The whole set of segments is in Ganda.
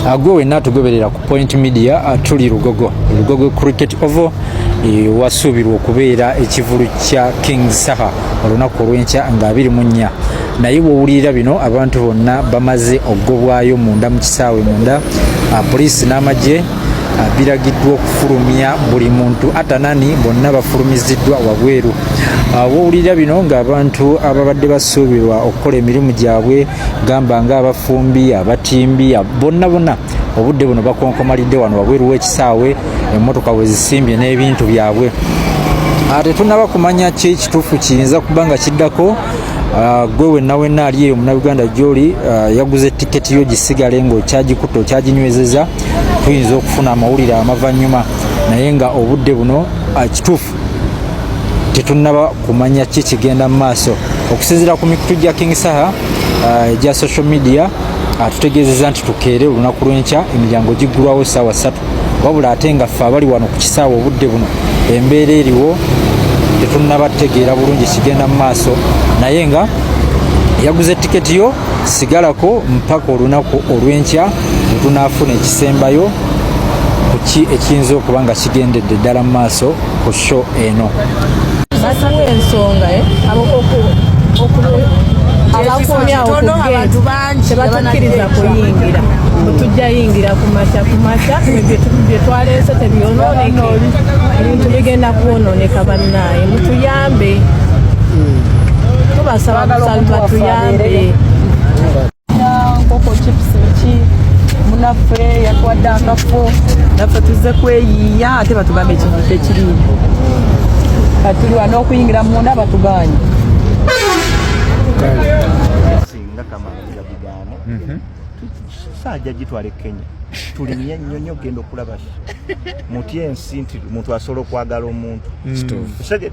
Gwe wenna tugoberera ku Point Media, tuli Lugogo, Lugogo Cricket Oval, wasuubirwa okubeera ekivulu kya King Saha olunaku olw'enkya nga 24. Naye bw'owulirira bino, abantu bonna bamaze okugobwayo munda mu kisaawe munda. Poliisi n'amagye biragiddwa okufulumya buli muntu atanani, bonna bafulumiziddwa wabweru. Wowulirira bino ng'abantu ababadde basuubirwa okukola emirimu gyabwe, gamba ng'abafumbi, abatimbi, bonna bonna obudde buno bakonkomalidde wano wabweru w'ekisaawe, emmotoka we zisimbye n'ebintu byabwe. Tetunnaba kumanya ki ekituufu kiyinza kuba nga kiddako. Gwe wenna wenna ali eyo Munnayuganda gy'oli, yaguze tiketi yo, gisigale ng'okyagikutte, okyaginywezeza. Tuyinza okufuna amawulire amavannyuma, naye nga obudde buno kituufu tetunnaba kumanya ki kigenda mu maaso. Okusinziira ku mikutu gya King Saha egya social media, atutegeezeza nti tukeere olunaku lw'enkya, emiryango giggulwawo ssaawa 3. Wabula ate nga ffe abali wano ku kisaawe obudde buno, embeera eriwo tetunnaba tutegeera bulungi kigenda mu maaso. Naye nga yaguze tiketi yo, sigalako mpaka olunaku olw'enkya lwe tunaafuna ekisembayo ku ki ekiyinza okuba nga kigendedde ddala mu maaso ku show eno. Batuwa ensonga abakuumi awo ku gate tebatukkiriza kuyingira. Tujja yingira ku makya, ku makya bye twaleese tebyonooneke, ebintu bigenda kwonooneka. Bannaaye, mutuyambe, tubasaba busabi, batuyambe. Nkoko, chips, biki. Munaffe yatuwadde akafo, naffe tuzze kweyiiya, ate batugamba ekintu tekiriimu. Kati tuli wano, okuyingira munda batuganye. Singa kamala gigaana, saajja gitwala e Kenya, tulinye ennyonyi ogenda okulaba muty ensi nti muntu asobola okwagala omuntu. Okitegedde?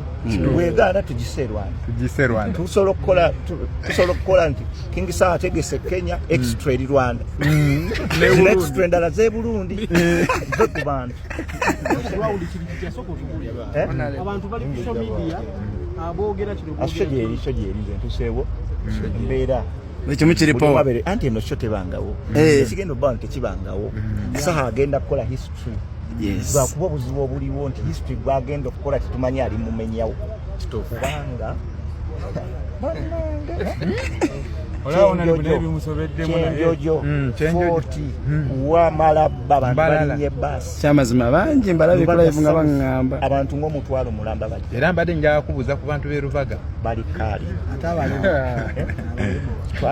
Bwegaana, tugise e Rwanda. Tugise Rwanda. Tusobola okukola nti King Saha ategese Kenya, extra eri Rwanda, zino extra endala z'e Burundi ve ku bantu. Eh? Abantu bali ku social media boogera kino. Show gyeri, show gyeri, nze ntuseewo, embeera ekimu kiripo. Buli omu anti eno show tebangawo. Ekigenda obba wano tekibangawo. Saha agenda kukola history. Lwakuba obuzibu obuliwo nti history gwagenda okukola tetumanyi ali mumenyawo, kubanga bannange, Kyenjojo. Kyenjojo. 40 wamalabba abantu Mbalala. balinye baasi. Kyamazima, bangi mbalabe ku live nga baŋŋamba. Abantu ng'omutwalo mulamba bajja. Era mbadde njagala kubuuza ku bantu b'e Rubaga. Bali kaali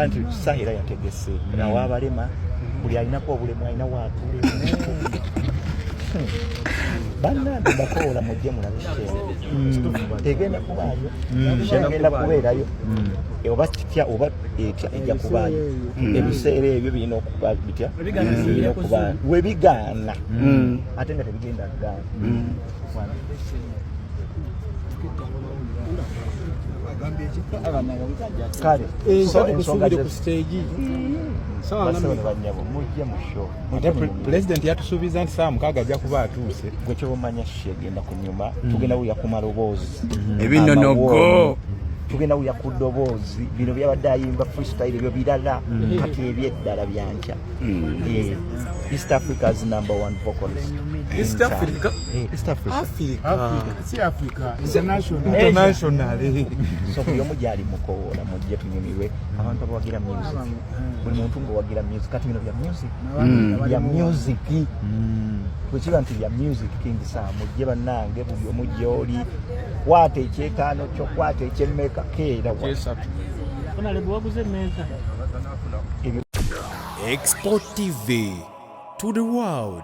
nti Saha yategese awabalema, buli alinako obulemu alina waatule. Bannange, mbakoola mujje mulabe show egenda kubaayo, egenda kubeerayo, oba kitya oba etya, ejja kubaayo. Ebiseera ebyo birina okuba bitya? Birina okuba webigaana, ate nga tebigenda kugaana. Kale, so ensonga ku stage basebo ne bannyabo, mujje mu show. Ate pulezidenti yatusuubiza nti saawa 6 ajja kuba atuuse. Gwe kyobamanya, show egenda kunyuma. Tugenda wulira ku maloboozi Ebinonogo. amawooni. Tugenda wulira ku ddoboozi. Bino byabadde ayimba freestyle, ebyo birala. Kati ebyeddala byankya. East Africa's number one vocalist. East Africa? East Africa. Africa. Si Africa, international. International. So buli omu gyali mukowoola, mujje tunyumirwe. Abantu abawagira music, buli muntu ngaowagira music, kati bino bya music, bya music. Bwekiba nti bya music, King Saha, mujje bannange. Buli omu gyoli, kwata ekyetaano kyo, kwata ekyemmeka, keera wa. Waguze emmeeza. Export TV to the world.